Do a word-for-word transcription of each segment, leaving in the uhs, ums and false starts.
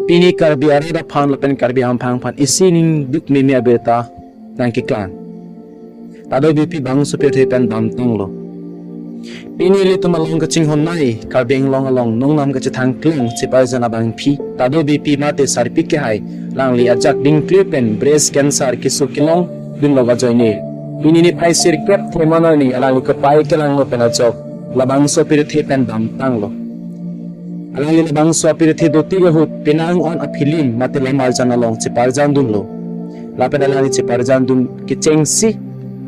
Pini Karbi arat aphan lapen Karbi amphang aphan isi ningduk meme abirta nangkeklang. Ta do bipi bangso pirthe pen damtanglo. Pini ilitum along kachinghon nai, Karbi Anglong along nongnam kachethang klong cheparjan abangpi. Ta do bipi mate sarpi kehai, alangli ajak dingklir pen breast cancer keso kelongdunlo ajoine. Pini niphai sirkep thema nani alangli kepai kelanglo pen ajok labangso pirthe pen damtanglo. Alangli labangso pirthe dotik ahut penang an aphilim mate lamarjan along cheparjandunlo. Lapen alangli cheparjandun kechengsi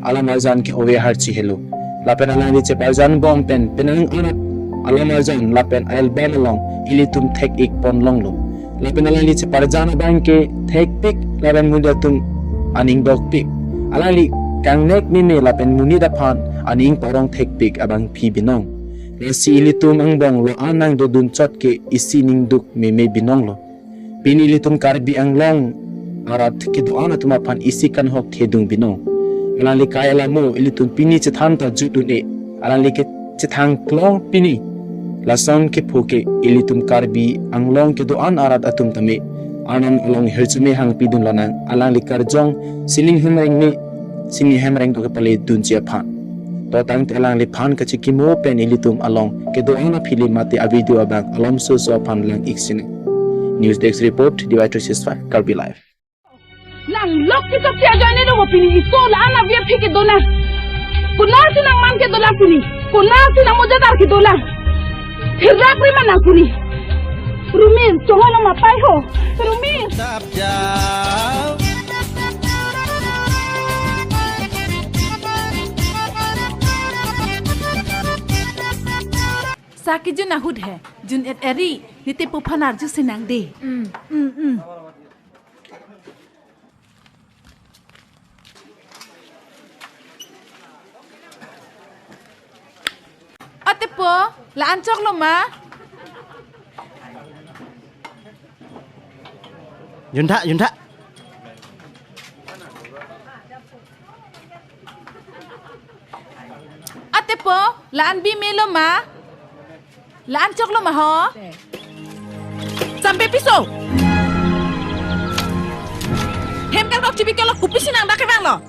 alamarjan ke ove harchi helo. Lapen alangli cheparjan bom pen penang an alamarjan lapen album along ilitum thek-ik ponlonglo. Lapen alangli cheparjan abang ke thekpik lapen munda atum aning dokpik. Alangli kangnek meme lapen monit aphan aning parong thekpik abangpi binong. Lasi ilitum angbong lo-an nangdodun chot ke isi ningduk meme binonglo. Pini ilitum Karbi Anglong arat kedo-an atum aphan isi kanghok thedung binong. Alangli kai alamo ilitum pini chethan ta jut un-e. Alangli kachethang klong pini. Lason kepho ke ilitum Karbi Anglong kedo-an arat atum tame Arnam along hirjume hangpidun lonang. Alangli karjong sining hemreng me, sining hemreng do kepaledunji aphan. To tangte alangliphan kachikimo pen ilitum along kedo-an aphilim mate avideo abang alomso so aphan lang-ik sinang. News Desk Report, D Y three six five, Karbi Live. Nang lok kisok si ajoine do mo pini, iso la-an avi aphi kedo nang. Konatsi nangman kedo nang pini. Konatsi nang moja dar kedo nang. Therak ri ma nang pini. Rumir, chonghon ma pai ho. Rumir. Sa kejun ahut he, jun-et eri, ne tepo aphan arju sinang de. Mm, mm, mm. O tepo, la-an choklo ma? Juntha, juntha. O tepo, la-an bi melo ma? La-an choklo ma ho? Sampe piso. Hem kangtok chibi kelo kopisi nang dak kevanglo.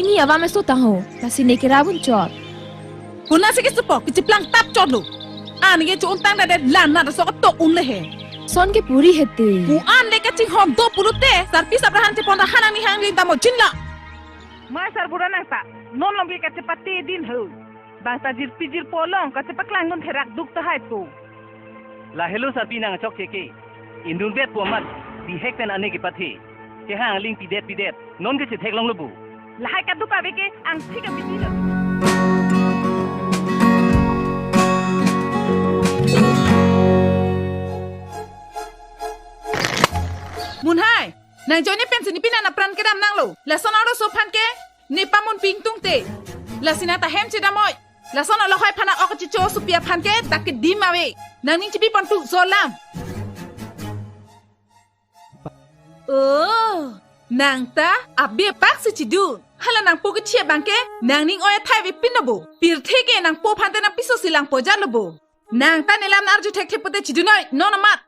Ini avam eso tangho, lasi ne kerabun chot. Konatsi kesupo, kechiplang tap chotlo. An ke cho-un tangdet, la-an na da sok tok un le he. Son ke puri hete. Pu an le kachinghon do pulote, sarpi saprahan chepon rahan angni hangli damo jinla. Mai sarbura nang ta, non long ke kachepate din ho. Bang ta jirpi jirpo along kachepaklang nun therak duk tahai to. Lahelo sarpi nang chokche ke. Indun bet pu amat, bihek pen ane kepathe. Kehang aling pidet pidet, non ke chetheklonglo bu. Lahai kaduk ave ke, angthik abidi lo. Munhai. Nang ajoine pensi ne pini apran kedam nanglo. Lason arloso aphan ke ne pamun ping tungte. Lasi nang ta hem chedam oi. Lason alokhai aphan ok chicho supi aphan ke dak kedim ave. Nangning chibi pon tu jolam. Oh, nang ta abi apak si chidun. Hala nangpo kethi abang ke nangning oi athai avepin lo bo. Pirthe ke nangpo aphan te nang piso si langpo jalo bo. Nang ta ne lam arju thekthe pute chidun oi, non amat.